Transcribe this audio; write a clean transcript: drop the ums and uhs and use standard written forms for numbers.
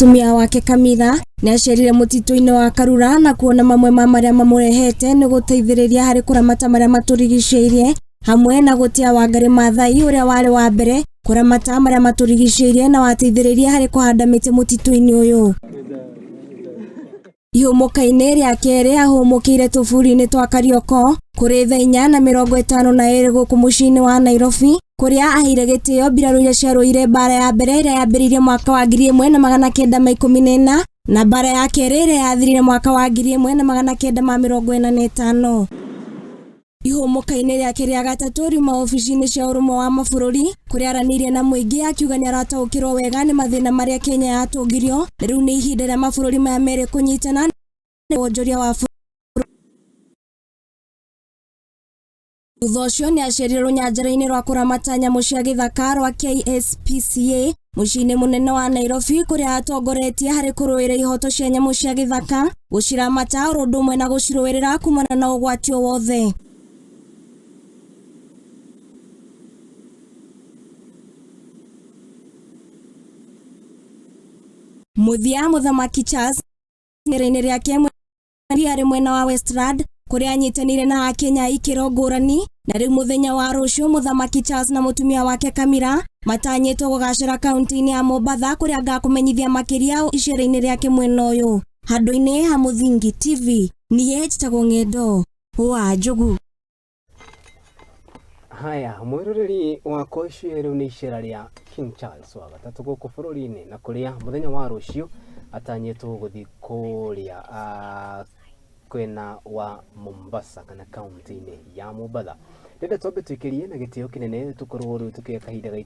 Mũtumia wake Camilla nĩ acerire mũtitũ-inĩ wa Karura na kuona mamwe ma marĩa mamũrehete nĩ gũteithĩrĩria harĩ kũramata marĩa matũrigicĩirie hamwe na gũtĩa Wangari Maathai ũrĩa warĩ wa mbere kũramata marĩa matũrigicĩirie na wateithĩrĩirie harĩ kũhanda mĩtĩ mũtitũ-inĩ ũyũ. Ihũmũka-inĩ rĩa kerĩ ahũmũkĩire tũburi-inĩ twa Karioko kũrĩ thaa 4:52 gũkũ mũciĩ-inĩ wa Nairobi kũrĩa aheire gĩtĩo mbirarũ iria ciarũire mbara ya mbere ĩrĩa yambĩrĩirie mwaka wa 1914 na mbara ya kerĩ ĩrĩa yathirire mwaka wa 1945. Ihũmũka-inĩ rĩake rĩa gatatũ riuma obici-inĩ cia ũrũmwe wa mabũrũri kũrĩa aranĩirie na mũingĩ akiuga nĩ arataũkĩrwo wega nĩ mathĩna marĩa Kenya yatũngirio na rĩu nĩ ihinda rĩa mabũrũri maya merĩ kũnyitana na wonjoria wa bũrũri. Thutha ũcio nĩ acerire rũnyanjara-inĩ rwa kũramata nyamũ cia gĩthaka rwa KSPCA mũciĩ-inĩ mũnene wa Nairobi kũrĩa atongoretie harĩ kũrũĩra ihoto cia nyamũ cia gĩthaka, gũciramata oro ũndũ ũmwe na gũcirũĩrĩra kumana na ũgwati o wothe. Mũthia Mũthamaki Charles rĩinĩ rĩake arĩ mwena wa Westland kũrĩa anyitanĩire na akenya a ikĩro ngũrani na rĩu mũthenya wa rũciũ Mũthamaki Charles na mũtumia wake Camilla matanyĩtwo gũgacĩra kaunti-inĩ ya Mombatha kũrĩa ngakũmenyithia makĩria icera-inĩ rĩake mwena ũyũ. Handũ-inĩ ha Mũthingi TV niĩ njĩtagwo Ng'endo wa Njogu. Haya, mwĩroreri wakwa ũcio rĩu nĩ icera rĩa King Charles wa gatatũ gũkũ bũrũri-inĩ na kũrĩa mũthenya wa rũciũ atanyĩtwo gũthiĩ kũrĩa kwena wa Mombasa kana kaunti-inĩ ya Mombatha. Ndĩrenda twambe twĩkĩrie na gĩtĩo kĩnene tũkorwo rĩu tũkĩoya kahinda gaitũ.